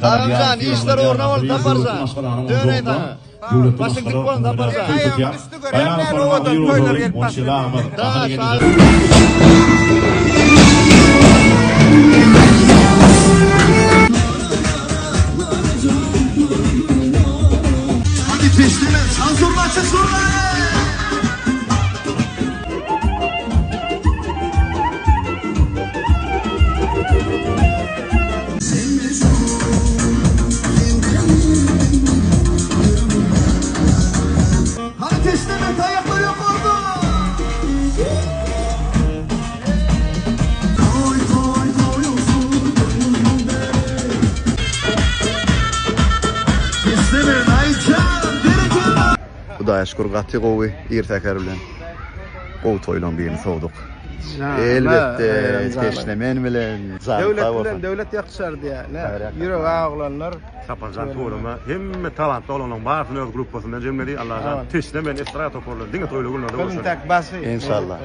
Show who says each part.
Speaker 1: Agamjan işler ugruna bolsun Saparjan. Döneý saňa. Başyň dik bolsun Saparjan.
Speaker 2: Aýagymyň üsti görýän däl owadan toýlar gelip başlady.
Speaker 1: Daş
Speaker 3: Hadi teslim et. Çal zurnaçı zurnayı. Hadi teslim et ayakları yok orada. Toy toy toy olsun gönlümde. Teslim et Ayça. Bereket.
Speaker 4: Hudaýa şükür gaty gowy ir säher bilen gowy toýlaň birini sowduk. Elbetde teşne men bilen jan
Speaker 2: Döwlet
Speaker 4: sag
Speaker 2: bilen
Speaker 4: bolsun.
Speaker 2: döwlet ýakyşar diýýär. Ne? Ýüregi ak oglanlar.
Speaker 5: Saparjan tuweleme hemme talantly oglanlaryň barysyny öz gruppasynda jemledi Allajan teşne men estrada toparlary diňe toýly günlerde
Speaker 2: Gylyň
Speaker 5: görşeris.
Speaker 2: tak basy.
Speaker 4: Enşallah.